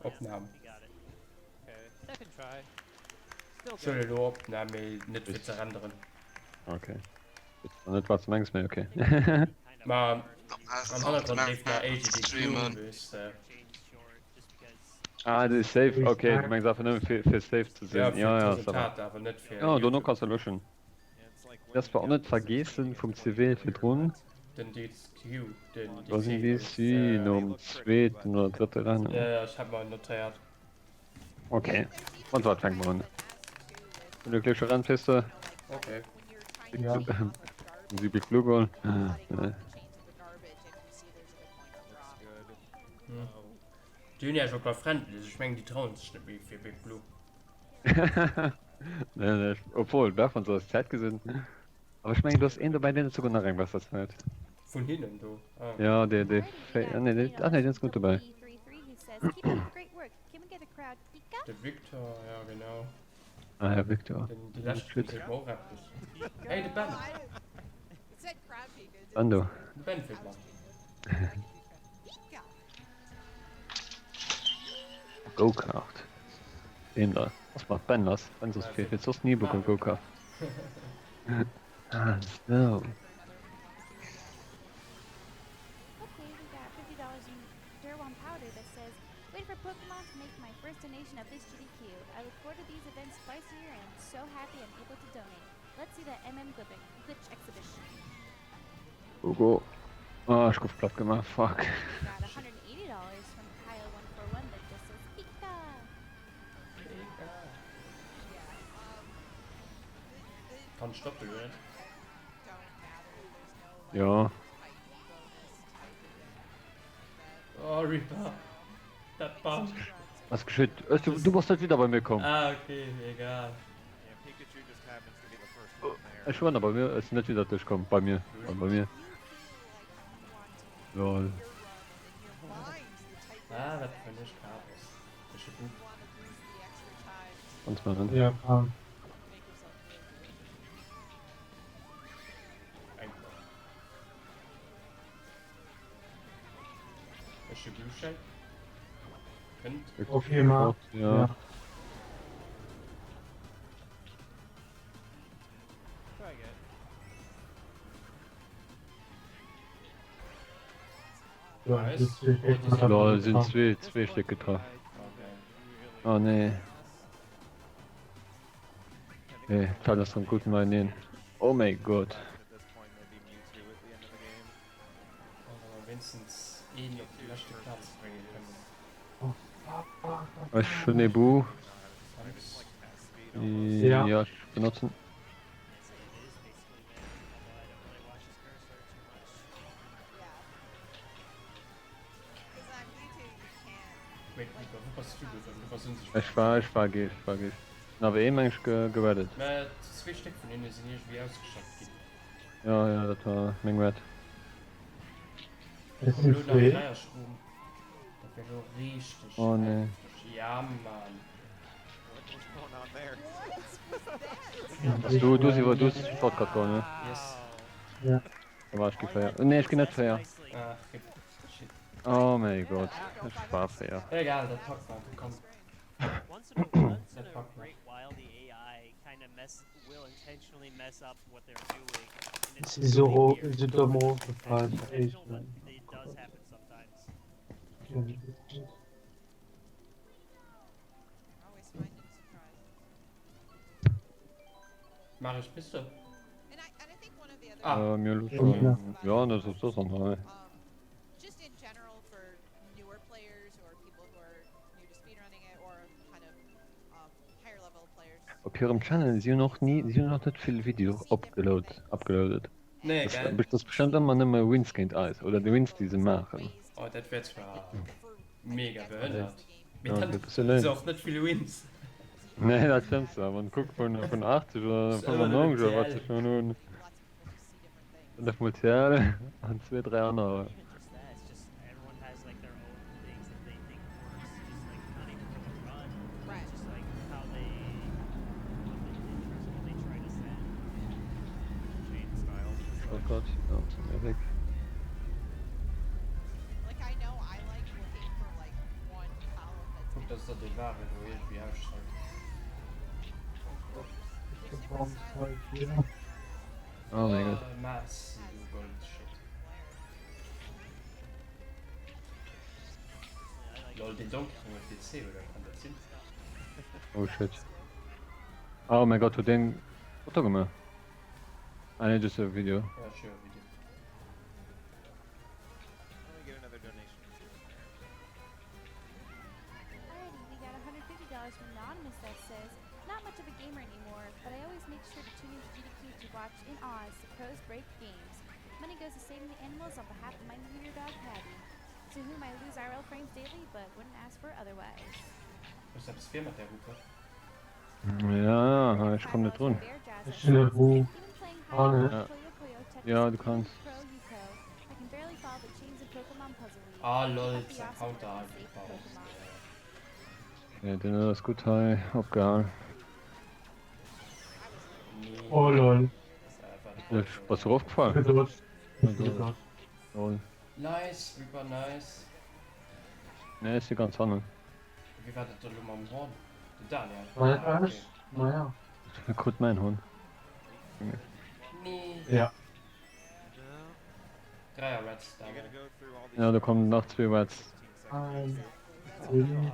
Opnahm. Ech huelen elo Opnahm, mee net fir ze renderen. Ok. Weess net wat s de mengs, mee ok. Ma am Hannergrond leeft nach AGDQ, weess de. Ah, de Safe, ok, du mengs einfach nëmme fir fir safe ze Ja, sinn. fir Ja, ja, ça va. d'Resultat, awer net fir Ja, dono YouTube. kanns de löschen. Däerfs mer och net vergeessen vum CW virdrun. Den DQ, den Do sinn DC déi gouf. si nom zweeten oder drëtte Rennen. Ja, ja, ech hat mer notéiert. Ok, mat wat fänke mer un? Hunn de Kleesche Renn fis de? Ok. Ja. Si Big Blue goal. Déi hunn jo awer Friendlies, ech mengen déi trauen sech net méi fir Big Blue. Nee, nee, obwohl, darf man so als Zäit gesinn. Aber ech mengen, do ass een dobäi, deen huet souguer nach eng besser Zäit. Vun hinnen do? Ah. Ja, dee, dee, ah nee, dee, ah nee, deen ass gutt dobäi. De Victor, ja genau. Ah ja, Victor. Den, de leschten seet mer och eppes. Hey, de Ben! Ben do. De Ben fiert mat. Go-Kart. Deen da. Was macht Ben lass? Ben soss fir fir soss nie bekommen Go-Kart. Ah, so. Hugo. Ah, ech gouf platt gemaach, fuck. Kann stoppen, oder? Ja. Oh, Reaper. Dat Bam. Was geschieht? Du, du bass net wieder bei mir komm. Ah, okay, egal. Ech war bei mir, es net wieder duerch komm bei mir, bei mir. Lol. Ah, wat fir ech Chaos. Ech hu Bug. Ganz mal ran. Ja, komm. Eng. Ech hu Blue Shell. Kënnt. Okay, ma. Ja. Ja. Ja, Nice. das ist Oh, die sind- Lol, sind zwee, zwee Stéck getraff. Oh nee. Nee, d'Feld ass rem gutt meineen. Oh mäi Gott. Wéinstens een op déi leschte Plaz brénge kënnen. Ech hunn ee Bu. Ja. Ja, ech benotzen. Wait, Reaper, wou bass du do dran? Du bass unsichtbar. Ech war, ech war geescht, war geescht. Awer ee meng ech gerettet. Mä zwee Stéck vun hinne sinn iergendwéi ausgeschafft ginn. Ja, ja, dat war meng Red. Es Komm sind elo nach zwee. Dräierschroom. Dat wär elo richteg Oh nee. hefteg. Ja, Mann. Bass du, du si du Shortcut goen, ne? Yes. Ja. Da war ech gi féier. Nee, ech ginn net féier. Ach, rip. Shit. Oh mäi Gott, ech war féier. Egal, dat packt mer. Komm. Dat packt mer. Sie so, ro so dumm hochgefallen. Echt, ne? Marius, bist du? Ah. Äh, mir lo schon. Ja, das ist das an hei. Op hirem Channel si hunn och ni si hunn och net vill Video upgeload upgeloadet. Nee, Das, gell? das bestimmt ëmmer nëmme Wins géint eis oder déi Wins déi se maachen. Oh, dat wär zwar mega behënnert. Mee Ja, dann dat ass jo si léin. och net vill Wins. Nee, dat stëmmt zwar. Wann kuck vun vun 80 oder Ass ëmmer nëmmen 95 oder wat TL. se schon hunn. Dann mol TL an zwee, dräi anerer. Shortcut, ja, zum Erik. dass der dee Wario do iergendwéi ausschalt. Oh mein Gott. Oh, Mass, du Goldshit. Lol, den Donkey Kong huet PC, oder kann dat sinn? Oh shit. Oh mein Gott, huet deen Foto gemaach? Ah nee, just e Video. Ja, ech hu e Video. Hues de eppes vir mat där Hupe? Ja, ech komm net drun. Ech hunn e Buch. Kann ech? Ja, du kanns. Ah lol, säi Counter hei gebaut. Okay, den ass gutt hei opgehal. Oh lol. Bass du erofgefall? Gedodged. Gedodged. Lol. Nice, Reaper, nice. Nee, ech si ganz hannen. Wie war dat da lo mam Horn? Den Daniel? War dat war ech? Naja. Krut mäin Horn. Nee. Ja. Dräier Reds, Daniel. Ja, do kommen nach zwee Reds. Eins, zwee.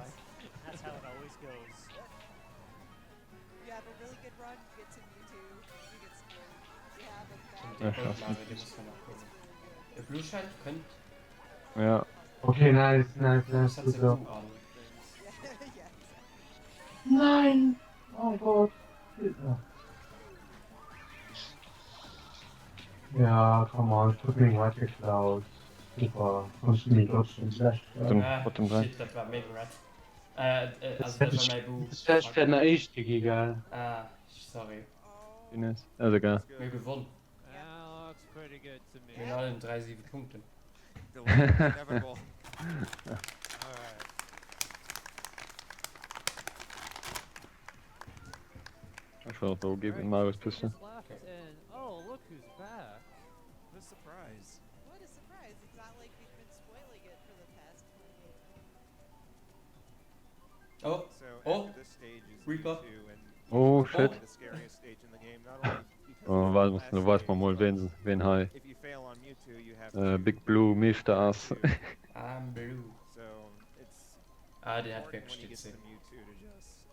E Blue Shell kënnt. Ja. Okay, nice, nice, nice. Setz e Blue an. Nein! Oh Gott. Ja, come on, ich hab mir weit geklaut. Super. Kommst du mir trotzdem schlecht. Bottom, bottom 3. Shit, dat war meng Red. Äh, äh, also dat war mäi Boo. Das wär ich der éischte gi, gell? Ah, sorry. Ines. Also egal. Mir hu gewonn. Mir hunn allen 3 7 Punkten. Ech war do geben Marius bëssen. Oh, oh, Reaper. Oh shit. Oh, warte, du weißt mal mol wen, wen hei äh, Big Blue Meeschter ass. I'm blue. Ah, den hat wierklech DC.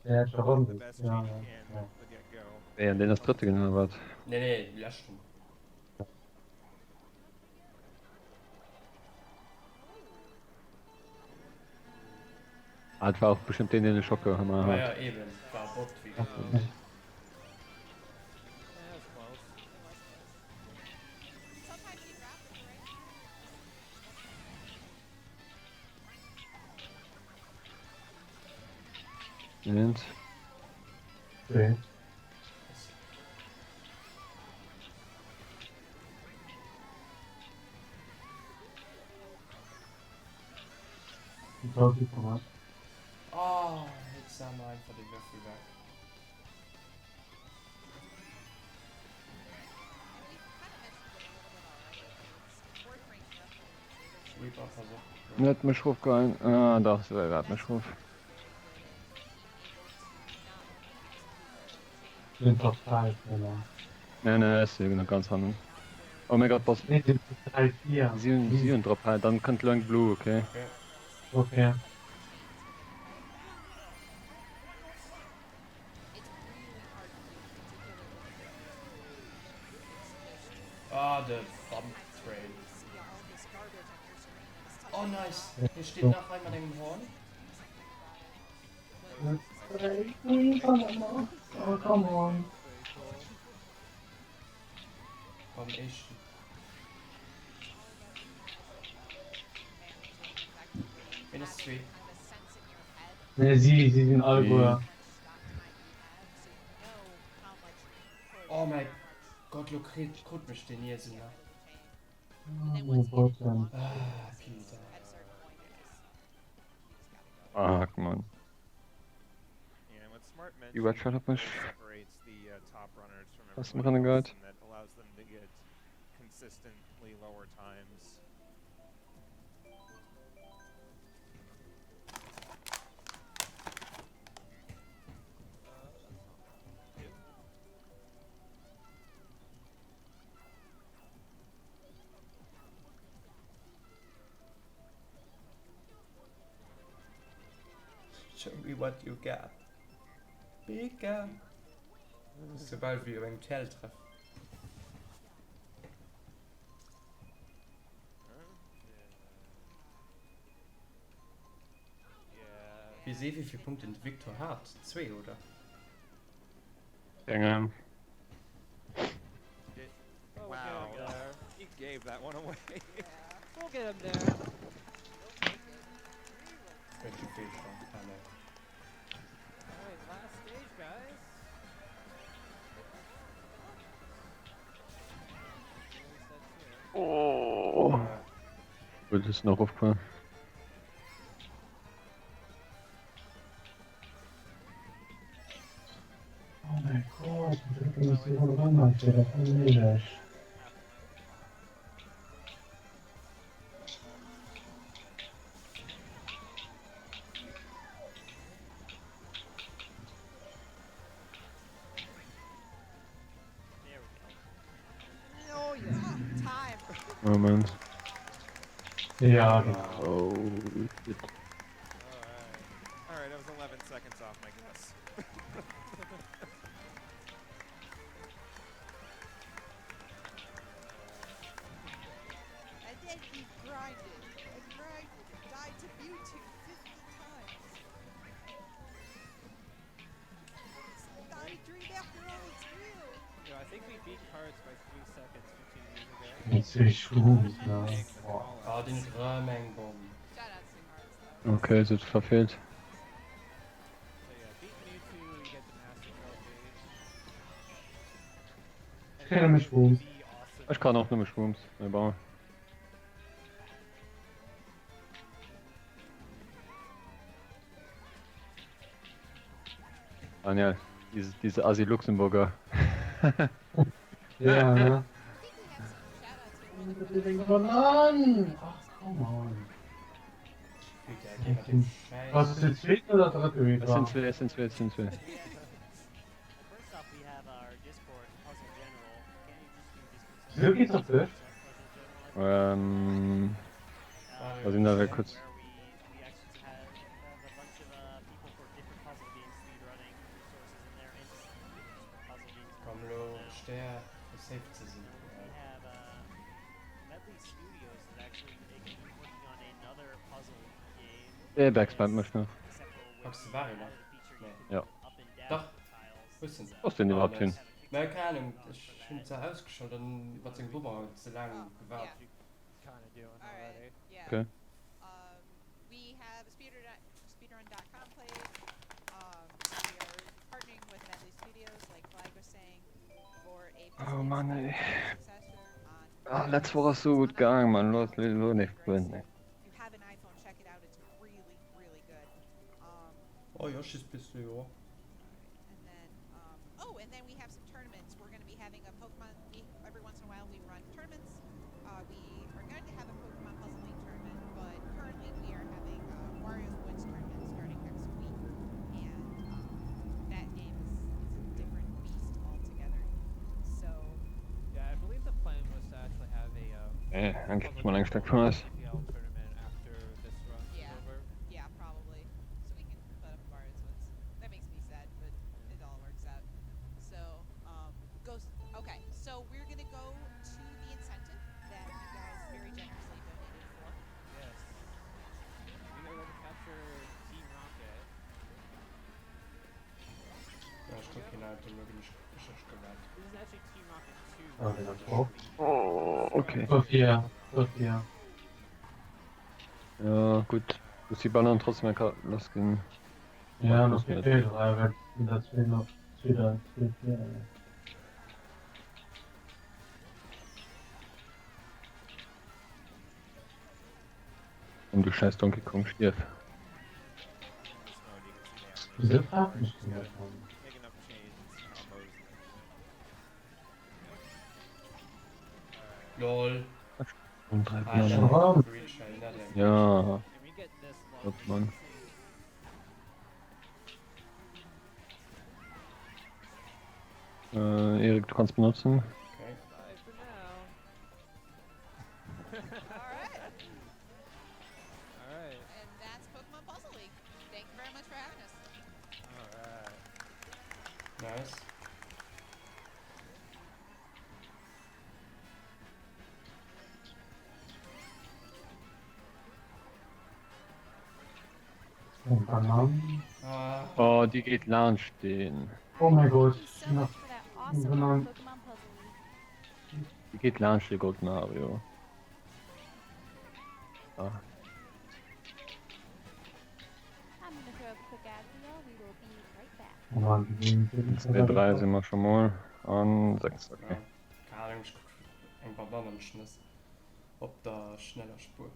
Der hat schon ja, ja, ja. Ey, an den ass drëtte ginn oder wat? Nee, nee, leschten. Ah, et war och bestëmmt deen, deen de Schocker ëmmer Ma hat. ja, eben, war e Bot, wéi gesot. Eent. Okay. Oh, jetzt haben wir einfach den Würfel weg. Reaper, pass op. Net mech rofgeheien. Ah, dach, se hat mech rof. Sind doch drei, genau. Nee, nee, ech si nach ganz hannen. Oh mein Gott, pass. Nee, sind drei, vier. Si hunn, si hunn drop hei. Dann kënnt lo eng Blue, okay? Okay. Ah, de Bump Train. Oh, nice. Hier steht nach einmal engem Horn. Oh, come on. Komm, éischten. Minus zwee. Nee, sie, sie sind alle gut. Oh mäi Gott, lo kritt, krut mech den Iesel nach. Oh Gott, dann. Ah, Peter. Fuck, man. Die Red Shot hat mech aus dem Rennen gehauen. Show me what you got. Pika! Soubal wéi op engem TL-Treff. Weess ee wéivill Punkten de Victor hat? Zwee oder? Keng Ahnung. Oh. Gut, ist noch aufgefallen. Oh mein Gott, wie drücken das hier ran, Alter, das ist unmöglich. Moment. Ja, genau. Oh, shit. Alright, I was 11 seconds off my guess. And then he grinded and grinded and died to Mewtwo 50 times. It's not a dream after all, it's real. Yo, I think we beat cards by 3 seconds 15 years ago. Mit zwei Shrooms, ne? Boah. Ah, den rëm eng Bomm. Shout out to cards though. Okay, se huet verfeelt. So yeah, beat Mewtwo, you get the Master Trophy. Ich kenne nämlich Shrooms. The awesome Ech kann och nëmme Shrooms, mee bon. Daniel, diese, diese Assi-Luxemburger. Ja, ne? I think we have some shout outs we want to Die fängt schon an! Ach, come on. Was ist der zweite oder dritte Es sind wieder? zwei, es sind zwei, es sind zwei. First off, we have our Discord, Puzzle General. Can't you just do Discord Wieso geht's auf Deutsch? Puzzle General? Ähm, da sind da kurz. Where we, we actually have, have a bunch of uh, people for different puzzle games speedrunning resources in there and just, just puzzle games. Komm lo, Stär, fir safe ze sinn. We have uh, Medley Studios is actually making, working on another puzzle game. Ee Backspam mech nach. Except for with Packs de Wario nach? added feature you Nee. can Ja. move up and down Dach. the tiles. Wou ass den? Wou ass den Ah, iwwerhaupt hin? nice. Mä keng Ahnung, ech hunn ze ausgeschalt an mat sengem Boomerang ze laang Oh, gewaart. yeah. Kinda doing Alright, already. yeah. Okay. Um, we have a speedrun, speedrun.com played. Um, we are partnering with Medley Studios, like Flag was saying, for a Oh puzzle game Mann, ey. successor on Ah, letz Woch ass sou gutt gaang, Mann. Lo ass lo nees gewënnt, ey. If you have an iPhone, check it out. It's really, really good. Um, Oh Yoshis bist du jo. and then, um, oh, and then we have some tournaments. We're going to be having a Pokemon. We, every once in a while, we run tournaments. Uh, we are going to have a Pokemon Puzzle League tournament, but currently we are having a Wario's Woods tournament starting next week, and um, that game is, is a different beast altogether. So Yeah, I believe the plan was to actually have a um, Ey, dann puzzle kriegt man eng game Stack vun eis. PL tournament after this run is Yeah. over. yeah, probably. So we can put up Wario's Woods. That makes me sad, but it all works out. So, um, goes. Okay, so we're gonna go to the incentive that you guys very generously donated for. Yes. We are going to capture Team Rocket. Ja, ech krut keen Item, lo ginn ech ech gerat. This is actually Team Rocket 2. Ah, den hat drauf. Oh, okay. Sophia, Sophia. Ja, gut. Muss die Ballon trotzdem mal losgehen. Ja, noch vier, drei, wenn das zwei noch, zwei, drei, zwei, vier. Und du scheiß Donkey Kong, stirb. Wieso fragt mich denn ja schon? Making up chains, combos. Lol. Und drei Ah, Bananen. Warum? Green Shell, na denn. Ja, And we get this Top lovely Mann. scene. Äh, Erik, du kannst benutzen. Okay. Bye for now. All right, Alright. and that's Pokemon Puzzle League. Thank you very much for having Nice. Eng Banann. Ah. Oh, déi geet laanscht deen. Oh mäi Gott, nach eng Banann. Déi geet laanscht de Gold Mario. Ah. Oh Mann, déi sinn Zwee, dräi si mer scho mol an 6, okay. Ja, keng Ahnung, ech krut eng Banann an d'Schnëss op der schneller Spuer.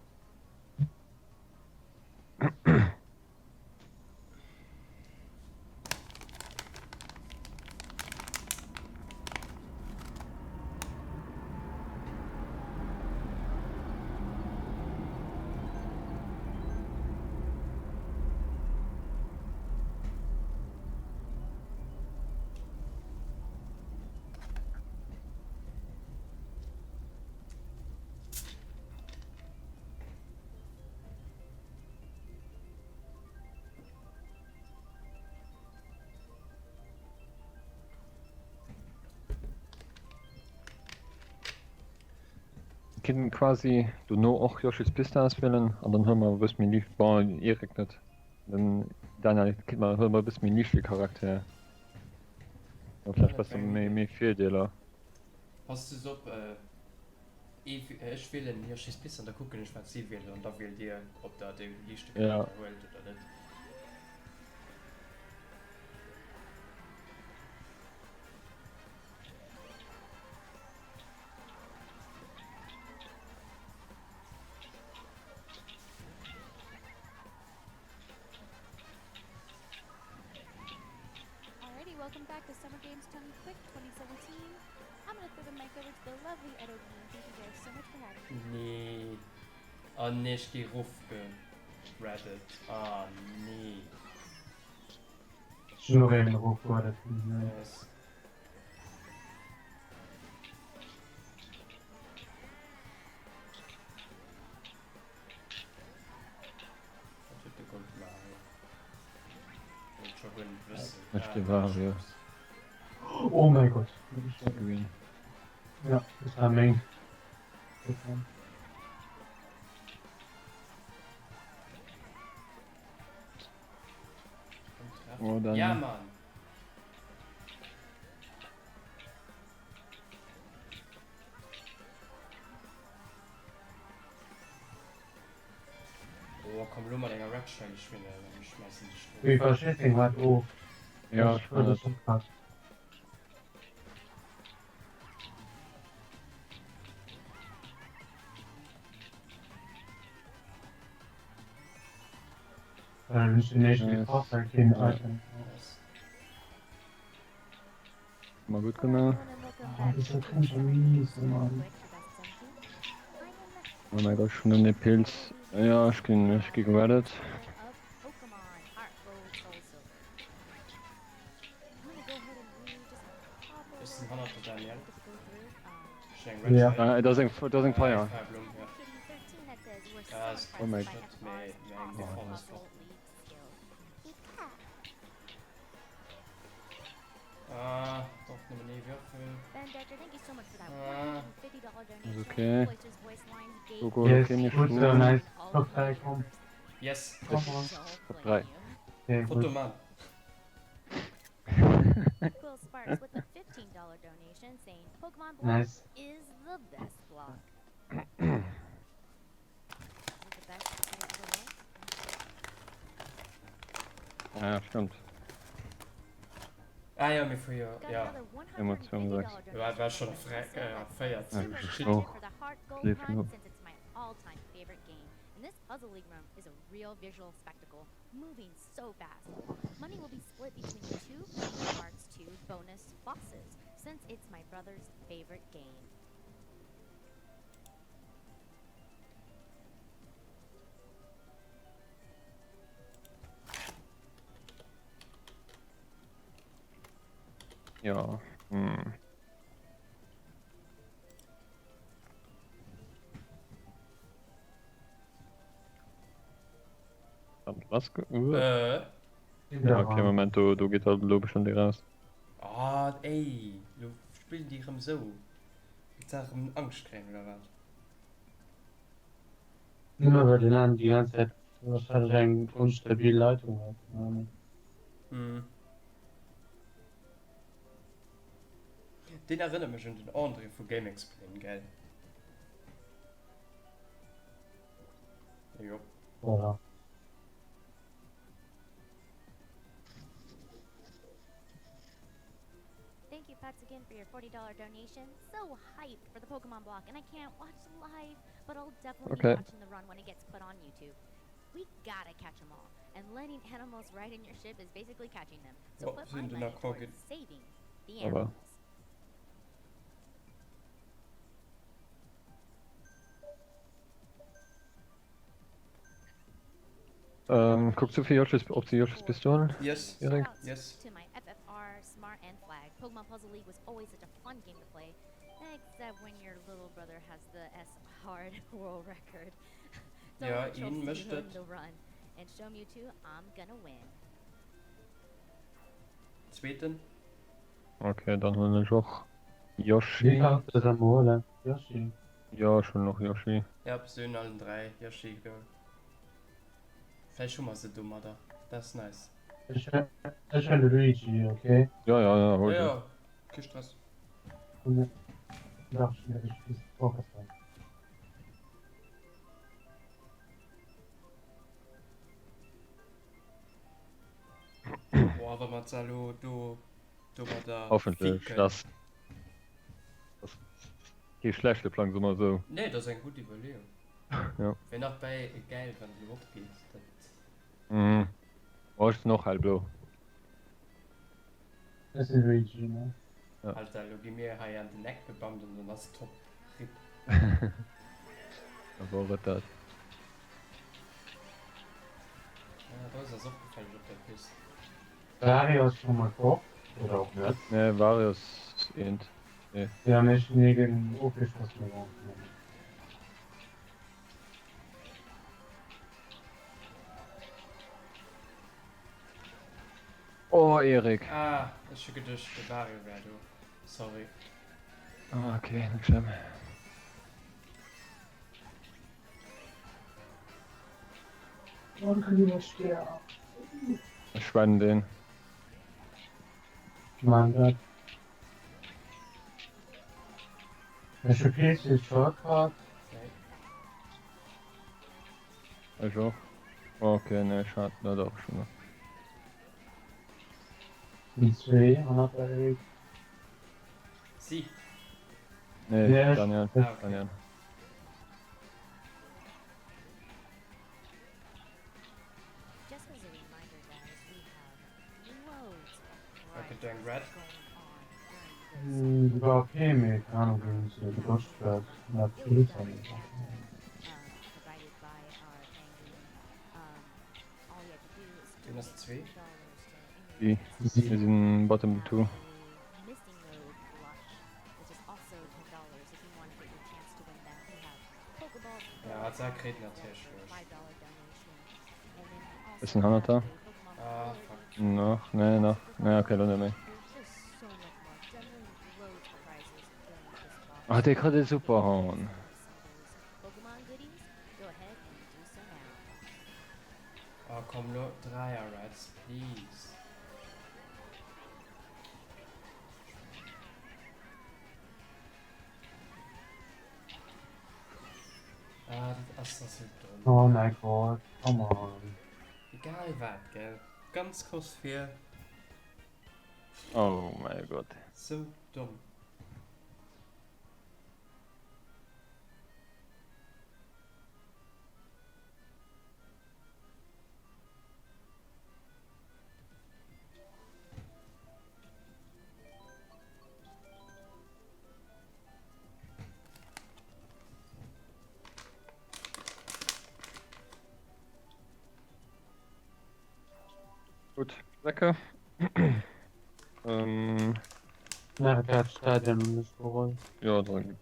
Kinne quasi dono och Yoshi's Pista auswielen an dann huele mer e bësse méi liicht, bon Erik net, den Daniel kinnt mer huele mer e bësse méi liichte Charakter, da vläicht bësse méi méi Virdeeler. Pass just op, ech wielen Yoshi's Pista an da kucken ech wat si wielen an da wielt dir ob der dee liichte Charakter huelt oder net. Alrighty, welcome back to Summer Games Done Quick 2017. I'm gonna throw the mic over to the lovely Edo Bean. Thank you guys so much for having me. Nee. Oh nee, ech gi rofgereddet. Ah nee. Ech hunn och een erofgereddet. Yes. Wat huet de Gold Mario? Wollt scho guer net wëssen. Ech de Wario. Oh mein Gott. Green. Ja, das war meng. Oh, dann. Ja, Mann! Oh, komm lo mat enger Red Shell, ech win, ech schmeissen dech do. Wéi verschissen wat of. Ja, ech huet dat grad. Mal gutt gemaach. Oh mein Gott, schon den Pilz. Ja, ich ginn ech gi gerettet. Ech sinn hannert der Danielle. Ech eng Red Ja. Shell. Ah, dat ass eng dat ass eng Feier. Firebloom, ja. Ah, ist Oh mein net méi méi eng Défense fort. Ah, doch nëmmen ee Würfel. Ah. Ass okay. Go, go, Yes, okay, mir gut, schnell. nice. Top 3, komm. Yes. Come on. Top 3. Okay, gut. Foto man. Quill Sparks with a $15 donation saying Pokemon Block Nice. is the best block. Is it the best it ever was? Ah, ja, stimmt. Ah ja, mir fréier, Got ja. another Immer $150 62. War, war schon donation fre from äh, Sarah feiert. Ja, Super ich excited auch. for the Heart Gold Lebt run nur. since it's my all-time favorite game. And this Puzzle League room is a real visual spectacle, moving so fast. Money will be split between the two Kingdom Hearts 2 bonus bosses, since it's my brother's favorite game. Ja. Hm. Was? Ge Äh. Ja, okay, Moment, do, do geht dat elo bestëmmt eraus. Ah, ey, lo spillen déi erëm sou. Huet d'Saach erëm Angscht kréien oder wat? Nëmme well den aneren déi ganz Zäit wahrscheinlech eng onstabil Leitung huet, keng Ahnung. Hm. Deen erënnert mech un den André vu GameXplain, gell? Jo. Voilà. Thank you, Fats, again for your $40 donation. So hyped for the Pokemon block, and I can't watch live, but I'll definitely Okay. be watching the run when it gets put on YouTube. We gotta catch 'em all, and letting animals ride in your ship is basically catching them. So Oh, put my sind money nach towards Krocket. saving the Aber- animals. Ähm, kucks du fir Yoshi's, ob se Yoshi's Piste huelen? Yes. Erik? Shoutouts Yes. To my FFR, Smart and Flag. Pokemon Puzzle League was always such a fun game to play, except when your little brother has the S hard world record. Don't Ja, let een Chelsea mécht ruin et. the run. And show Mewtwo I'm gonna win. Zweeten. Okay, dann huelen ech och Wie Yoshi. kannst du dann holen? Yoshi. Jo, ech huelen och Yoshi. Jep, se hunn allen 3 Yoshi geholl. Vläicht hu mer se domadder. Dat ass nice. Ech ech huelen de Luigi, okay? Ja, ja, ja, hol Ja, du. ja, kee Stress. Und dach ich mir, ich bis vorgestern. Boah, wa mer ze elo do domadder Hoffentlech. ficken. Das ass kee schlechte Plang, soe mer esou. Nee, dat ass eng gutt Iwwerleeung. Ja. Wär nach bäi gäil wann et elo opgeet, dat. Mhm. Oh, ech sinn och hellblo. Ech sinn Luigi, ne? Ja. Alter, elo gi mir hei an den Eck gebammt an dann ass top. Rip. Da wor et dat. Ah, Rous ass och gefälleg op der Pist. Wario ass schon mal fort, oder och net? Nee, Wario ass eent. Nee. Ja, mee ech hunn hie géint ofgeschoss mee bon. Oh Erik. Ah, ech hu geduecht de Wario wär do. Sorry. Ah, okay, net schlëmm. Oh, du kann niemand sterben. Ech schwennen deen. Mein Gott. Ech hu PC Shortcut. Nee. Ech och. Okay, nee, ech hat net och schon. Sind zwee hannert der Erik. Si. Nee, Nee, ech. Daniel. Ah, okay. Daniel. Just as a reminder, guys, we have loads of Okay, do eng prizes Red. going on during this Hm, War okay, mee keine Ahnung, wéi se gerutscht huet. Mat It was Blutz done an and um, provided by our Angry. Um, all you have to do is Wien ass donate zwee? $10 to any Si. of the Si. Mir sinn bottom have two. a Misty Mode blush, which is also $10 if you want to get your chance to win that. We have Pokeballs Ja, full d'Sa kritt for natierlech a Luecht. $5 donation. And then we Ech also sinn hannert have der. a Pokemon Ah, Color fuck. League Nach, nee, nach. Super Nee, okay, Box. lo net méi. There's just so much more. Generally loads of prizes during this box. Ah, dee kritt If e you want to Superhorn. get some of those Pokemon goodies, go ahead and do so now. Oh komm lo, 3 Reds, please. Ah, dat ass dach sou domm. Oh mäi Gott, come on. Egal wat, gell? Ganz kross vir. Oh mäi Gott. Sou domm. Gutt, lecker. Ähm. Nach dat Stadion hunn ech geholl. Jo, dran.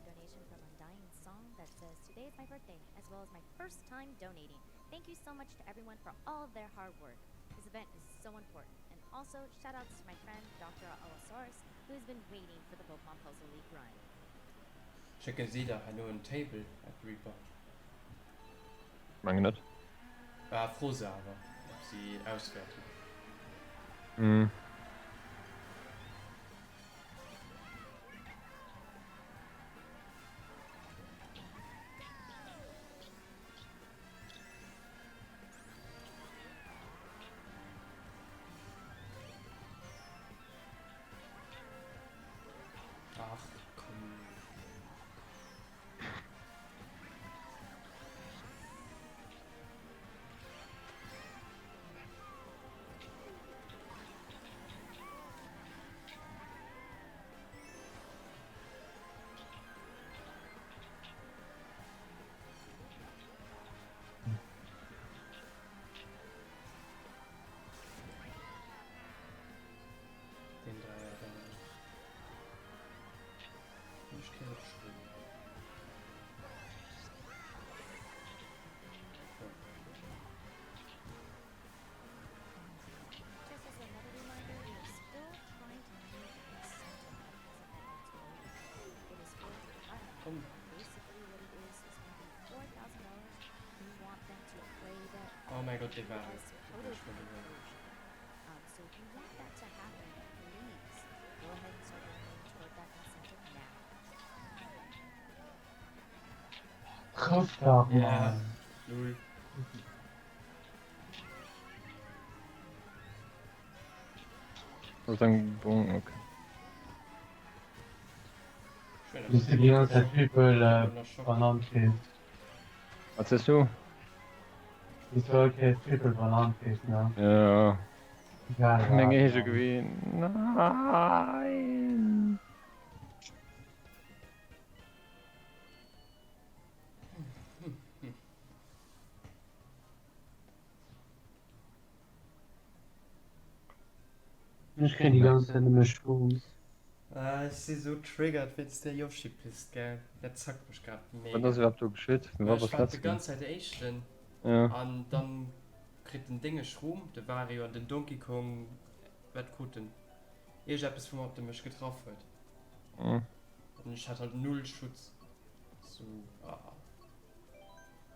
donation from Undying Song that says, Today is my birthday, as well as my first time donating. Thank you so much to everyone for all of their hard work. This event is so important. And also, shout outs to my friend, Dr. Allosaurus, who has been waiting for the Pokemon Puzzle League run. Schécken si der herno en Table at Reaper? Mengen net. Ah, fro se awer, ob si auswäerten. Mhm. Ach komm. Den Dreier da. Ech kréien op Schwong. Just as another reminder, we are still trying to make an incentive that Puzzle Edwards work. It is for the Komm. Basically, what it is is going to be $4,000. We want them to play the Oh mäi Gott, dee war et. as Dee wollt ech wëlle huelen. version. Um, so if you want that to happen, please go ahead and start donating toward that incentive now. Trëff dach, Yeah, Mann! lul. Ass eng Bon, okay. Wéi s de déi ganz Zäit Triple Banann kriss. Wat sees du? Wéi s du all Kéiers Triple Banann kriss, ne? Jo. Egal Meng wat, Eege Mann. gewien. Nein! Ech kréien déi ganz Zäit nëmme Shrooms. Ah, ech si sou triggered wéinst där Yoshi-Pist, gell. Dat zackt mech grad Wat ass mega. iwwerhaapt do geschitt? Well Wat ech ass war latz de ginn? ganz Zäit Éischten Ja. an dann kritt den Dénge Shroom, de Wario an den Donkey Kong, wat krut den? Iergeppes woumat de mech getraff huet. Mhm. An ech hat halt null Schutz. Sou, ah.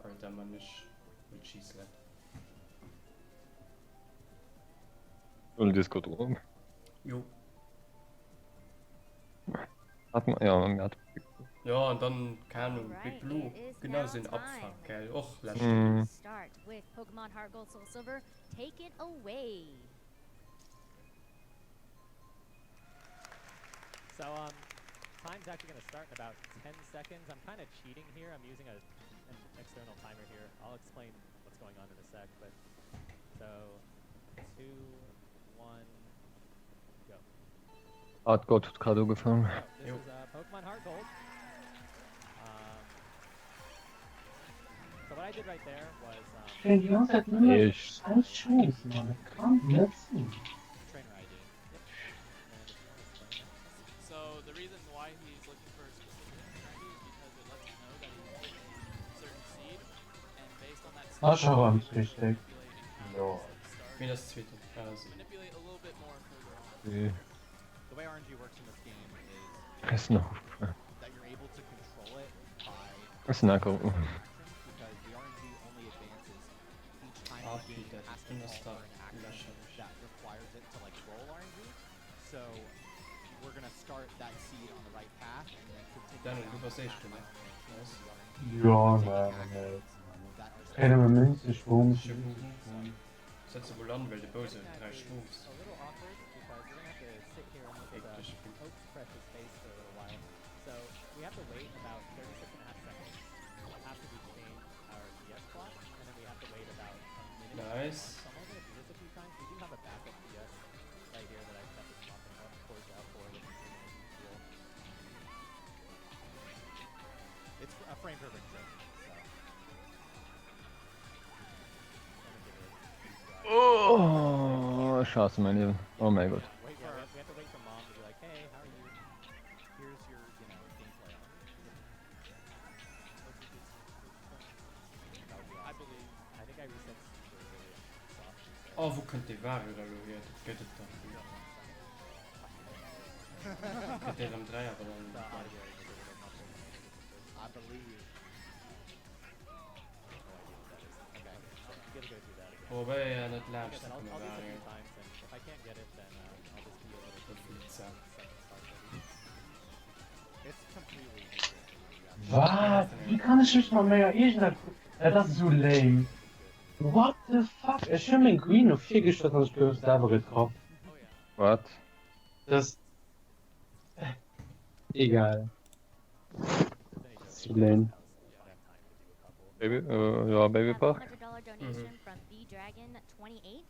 Alter, man, ech wëll Cheese-Slap. Soll Discord rum. Jo. Hat man, ja, man hat. Ja, an dann, keine Ahnung, Big Alright, Blue, it is genau now sou en Abfuck, time gell, och to leschte Mhm. start with Pokemon Heart Gold Soul Silver. Take it away. So um, time's actually going to start in about 10 seconds. I'm kind of cheating here. I'm using a, an external timer here. I'll explain what's going on in a sec. But so, two, one, go. Heart Gold huet grad ugefaangen. So this Jo. is uh, Pokemon Heart Gold. Um, so what I did right there was um, Ech kréien déi ganz Zäit nëmme Ech. schäiss Shrooms, Mann. Dat kann net sinn. Trainer ID. Yep. And if you want to explain that. So the reason why he's looking for a specific trainer ID is because it lets him know that he picked a certain seed, and based on that seed, Ass scho he's rëm able to richteg. manipulate encounters Lol. at the start. Mir ass zweeten. Ah, si. Manipulate a little bit more further on. Nee. The way RNG works in this game is Ass nach opgefall. that you're able to control it by Ass nach op. actions because the RNG only advances each time Ah, the game Peter, has to dun ass call dach for an action lächerlech. that requires it to like roll RNG. So we're gonna start that seed on the right path and then continue Daniel, du down bass that path Éischten, by ne? only Nice. changing the RNG Jo, and taking nee, nee, actions that are Kréien nëmme specific to Münze, it. Shrooms, Ech hu Münze, Shrooms. Setz emol an, well de And Bowser getting huet that 3 is Shrooms. a little awkward because we're gonna have to sit here and look at Féck uh, dech, Big. Oak's precious face for a little while. So we have to wait about 36 and a half seconds after we change our DS clock, and then we have to wait about a minute to Nice. respond. So I'm only gonna do this a few times. We do have a backup DS right here that I've got this popping up towards out for with the deal. It's a frame perfect trick, so. Oh, ech haasse mäin Liewen. Oh mäi Gott. Wait Yeah, for we have, we have to wait for mom to be like, hey, how are you? Here's your, you know, gameplay RNG. Oh, wou kënnt dee Wario da lo hier? Dat gëtt et dach net. Kritt dee rëm 3 awer dann The audio is a little muffled. I believe. No idea what that is. Okay. Okay, I'll gotta go through that again. Probéier net Like I laanscht said, ze I'll, kommen, I'll do this a Wario. few times, and if I can't get it, then uh, I'll just be a little Dat confused wullt se. until the second start's ready. It's completely useless when you have Wat? Wéi kann ech mech mat menger eegener Dat ass esou lame. What the fuck? Ech hunn meng Queen no vir geschoss an ech gouf selwer getraff. Oh yeah. Wat? Das egal. If there's any Zu donations, lame. now's the Yeah. prime time to do a couple. Baby, äh, ja, We have a Babypark. $100 Mhm. donation from BDragon28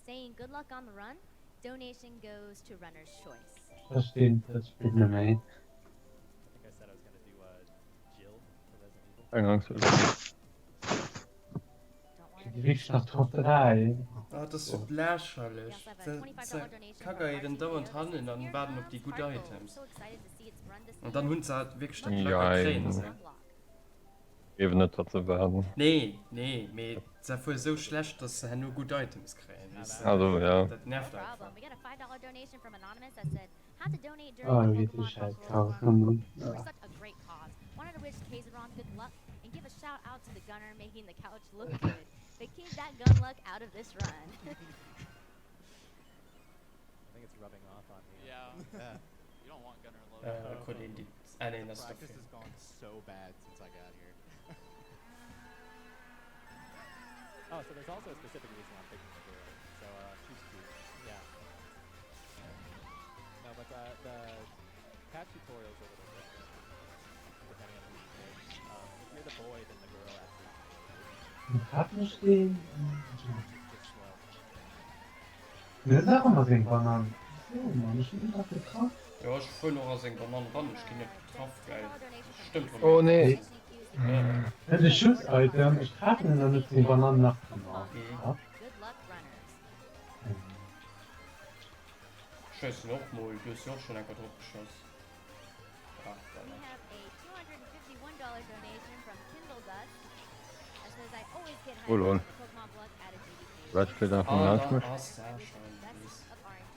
saying good luck on the run. Donation goes to runner's choice. Verstinn dat Spill net méi. I think I said I was gonna do uh, Jill for Resident Evil. Keng Angst. Don't want Kritt to déi be wierklech nach Top 3? Ah, dat ass sou We lächerlech. also have a Se $25 se donation from kackéieren RT dauernd Leo that hannen says, an Here waarden op comes déi gutt Heart Gold. Items. So excited to see its run this An dann year. hunn se halt wierklech dat Much Gléck a kréien Jein. se. unlock. Gleewen net, datt se waarden. Nee, nee, mee se fuer sou schlecht, dass se herno gutt Items kréien, weess de. Also, ja. Dat nervt No einfach. problem. We got a $5 donation from Anonymous that said, Had to donate during Oh, the wéi Pokemon déi Schäiss Puzzle Karl run kommen. for such a great cause. Wanted to wish Kazeron good luck and give a shout out to the gunner making the couch look good. But keep that gun luck out of this run. I think it's rubbing off on me. Yeah. Yeah. You don't want gunner luck. Äh, krut een déi. Ah nee, The ass practice dofir. has gone so bad since I got here. Oh, so there's also a specific reason I'm picking the girl. So, uh, She's cute. yeah. No, but uh, the cat tutorial's a little different, depending on who you pick. Um, if you're the boy, then the girl actually Hat mech deen. which is just slow. Net nach ëmmer seng Banann. Wéisou Mann, ech hunn en dach getraff. Jo, ech fueren och a seng Banann ran, ech ginn net Uh, getraff, just geil. $10 donation from Stëmmt Ace. rëm Oh net. nee. Additionally cues the Ja. Net e Schuss-Item, ech treffen en an huet seng Banann nach ëmmer. Mhm. Getraff. Good luck, runners. Schéissen och mol, du hues jo och schonn enker drop geschoss. Ah, We voilà. have a $251 donation from Kindle Dust that says I always get Oh hyped lol. when the Pokemon Blood added GDK. Red Thanks steet so einfach Ah, laanscht da mech. much. ass I se wish you schonn, the best weess. of RNG.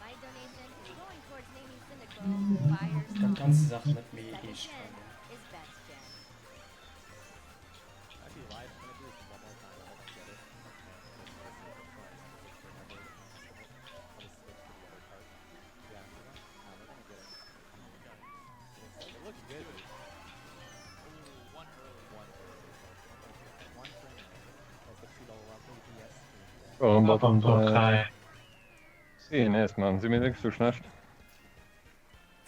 My donation is going towards naming Cyndaquil Dat Firesong. kanns de Saach net méi Second eescht gen huelen. is best gen. Actually lied. I'm gonna do this one more time if I don't get it. And just for the sake of trying because it's forever an estimate. I'll just switch to the other cart. Yeah. Uh, we're gonna get it. Nice. It looks Do good. it. Ooh, one early. One early. One frame early. That's the $2 ABS. Warum Ab am Top äh, 3. CNS, Mann, si mir wierklech sou schlecht?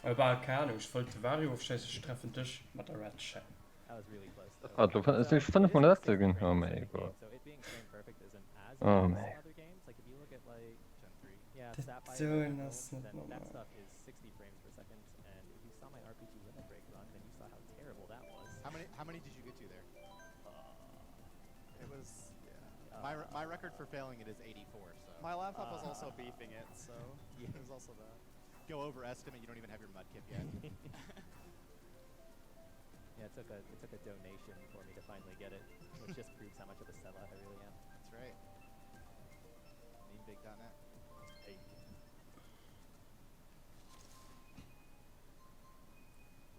Äh, bah, keng Ahnung, ech wollt de Wario ofschéissen, ech treffen dech mat der Red Shell. That was really close though. Ah, do So si ech it 5 is mol a Letzte 60 ginn. frame Oh per mäi second game, Gott. so it being frame perfect isn't as Oh bad as mäi. some other games. Like if you look at like Gen 3. yeah, Dat Sapphire Zone and ass Emerald, net then that normal. stuff is 60 frames per second. And if you saw my RPG Limit Break run, then you saw how terrible that was. How many how many did you get to there? Uh, It was yeah. My re my record for failing it is 84, so My laptop was also Uh, beefing it, so yeah. there's also that. go over estimate, you don't even have your mudkip yet. Yeah, it took a it took a donation for me to finally get it, which just proves how much of a sellout I really am. That's right. Meanbig.net. Hey.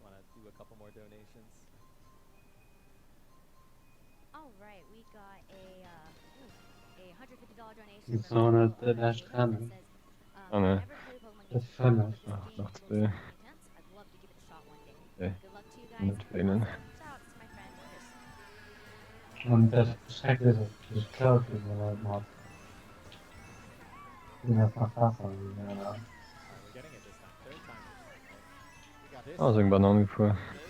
Wanna do a couple more donations? All right, we got a uh, ooh, a $150 donation from So Kendall net dat uh, lescht Taylor that Rennen. says, um, Ah ne. never played a Pokemon Dat game before, fënneft. but this Ach, game nach looks zwee. really intense. I'd love to give it a shot one day. Okay. Good luck to you guys. Net wéinen. Also, shout outs to my friend Chris. An dat Schrecklech ass, dass ech Cloud gewonnen hat. Sinn dat nach besser wéi déi aner. Alright, we're getting it this time. Third time's the charm, right? We got This Ah, seng Banann gefuer. This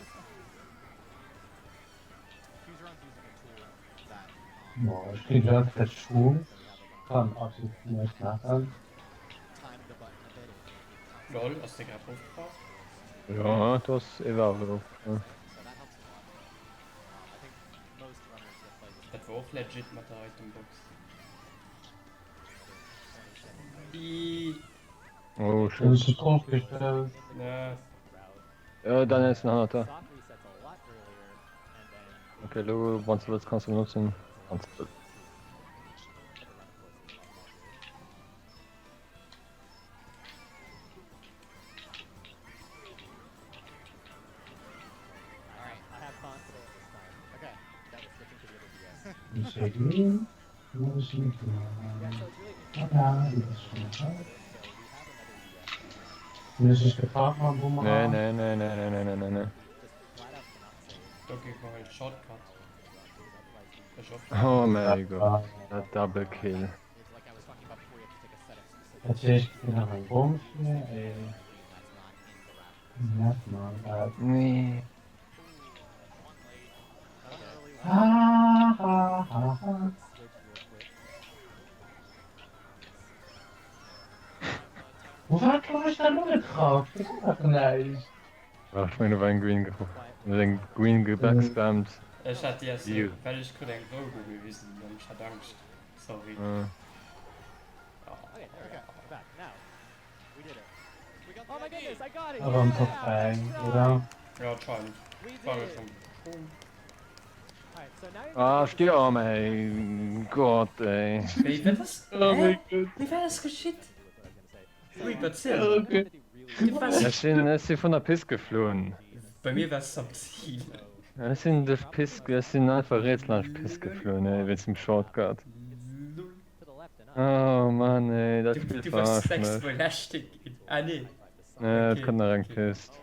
Fuseron's using a tool that um Boah, ech kritt ganz Zäit Shrooms. that we have like on our Kann server. absolut And näischt if you maachen. time the button a bit, it, it, it Lol, constantly ass dee grad ofgebrach? scrolls to Ja, do ass ee Wario the opgefall. present. So that helps a lot. Um, I think most runners that play this Dat mode wor och legit mat der Itembox. Another 27 frames. Ii. Oh Hunn shit. ech dech ofgestouss? In the Ne. quickest route. Ja, And Daniel ass uh, den hannert der. soft resets a lot earlier, and then Okay, elo wann s de wëlls kanns de benotzen. it was a Wann lot s de easier wëlls. to the run course is a lot more. Hunn ech dech getraff mam Nee, Boomerang? nee, nee, nee, nee, nee, nee, nee, nee. Do géif mer hei Shortcut. Ech och. Oh mäi Gott, dat Double Kill. Dat heescht, ech kréien nach eng Bomm fir, ey. Nerv man, dat. Nee. Ha, ha, ha, ha. Wo wat gouf ech da lo getraff? Dat ass dach näischt. Ach, ech mengen do war eng Green geholl. Huet eng Green gebackspammt. Ech hat déi aus, Ew. well ech krut eng Robo gewisen an ech hat Angscht. Sorry. Ah. Awer am Top 3, oder? Ja, anscheinend. War jo schon schon. Ah, stier, oh mäi Gott, ey. Wéi, wat ass, Oh hä? mäi Gott. Wéi wat ass geschitt? Reap, erziel. Okay. Du waars. Ech sinn, ech si vun der Pist gefloen. Bei mir waars de am Zil. Ech sinn duerch d'Pist, ech sinn einfach riets laanscht d'Pist gefloen, ey, wéinst dem Shortcut. Lull. Oh Mann, ey, dat Du, Spill du waars verarscht sechs mech. Mol Leschte ginn. Ah, nee. Nee, et Okay, kënnt nach eng okay. Pist.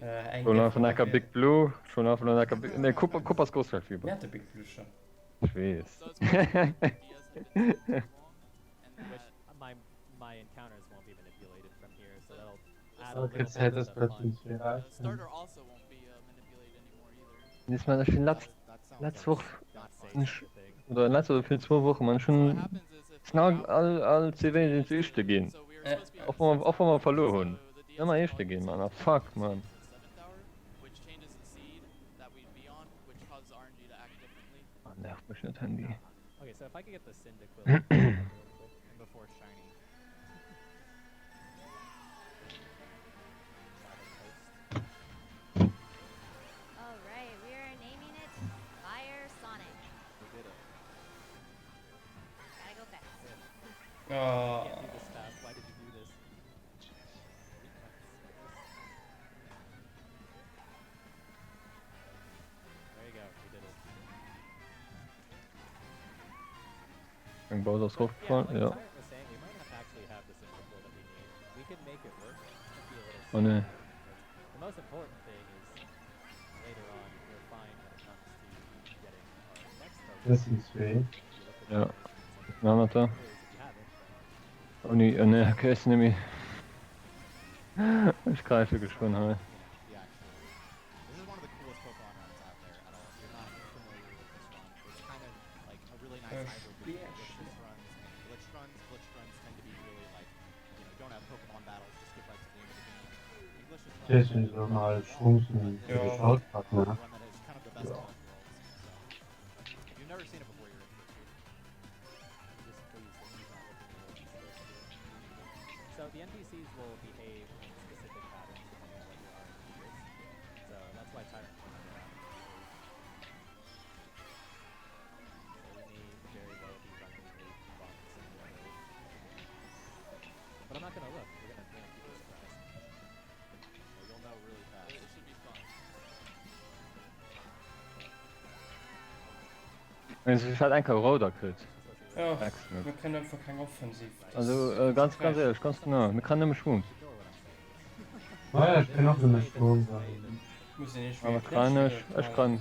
Äh, eng Schon dierf einfach mer ecker nach Big wielen. Blue, schon einfach ecker Big, nee, Koopa, Koopas groß verfügbar. Mir hate Big Blue schon. Ech weess. Okay, Zäit ass plötzlich fir eis. Nees man, ech sinn letzt, letzt Woch, ech, oder letzt oder fir zwou Wochen, man, ech hunn, sinn all, all, all CW sinn zu Éischte ginn. Äh. Och wa mer, och wa mer verluer hunn. Ëmmer Éischte ginn, man, ah fuck, man. Ah, nervt mech dat Handy. Oh. Eng Bowser ass rofgefall, jo. Oh nee. Dat sinn zwee. Ja. Den anert da. Oh nee, oh nee, okay, ech sinn nemmi. Ech gräife geschwënn hei. Dat sinn elo mol Chancen fir de Shortcut, ne? Jo. Ech hat eng Kéier rouder kritt. Ja, Excellent. mir kënnen einfach keng Offensiv. Also ganz ganz éierlech, ganz genau, mir kann nëmme Schwung. Naja, ech kann och nëmme Schwung. Muss een ech Awer kann ech, ech kann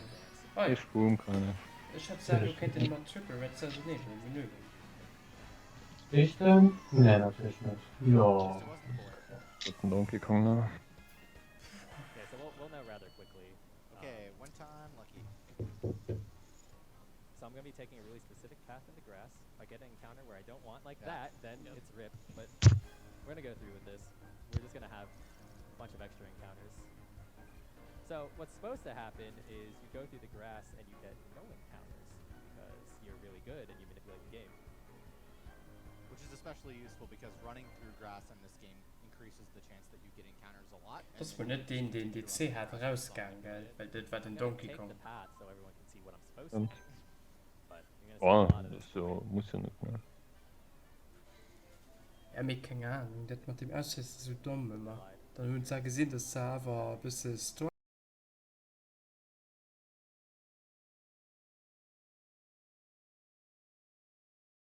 ee Schwung kann ech. Ech hat se, du kéint den mat Triple Red Assassination benögen. Ich denn? Nee, natierlech net. Jo. Huet den Donkey Kong nach. Dat ass wuel net deen deen DC hat erausgaang gell, well dat war den Donkey Kong. Stimmt. Boah, das so, muss jo net, ne? Ja mee keng Ahnung, dat mat dem Aushëtzen ass esou domm ëmmer. Dann hunn se gesinn, dass se awer e bësse struggle.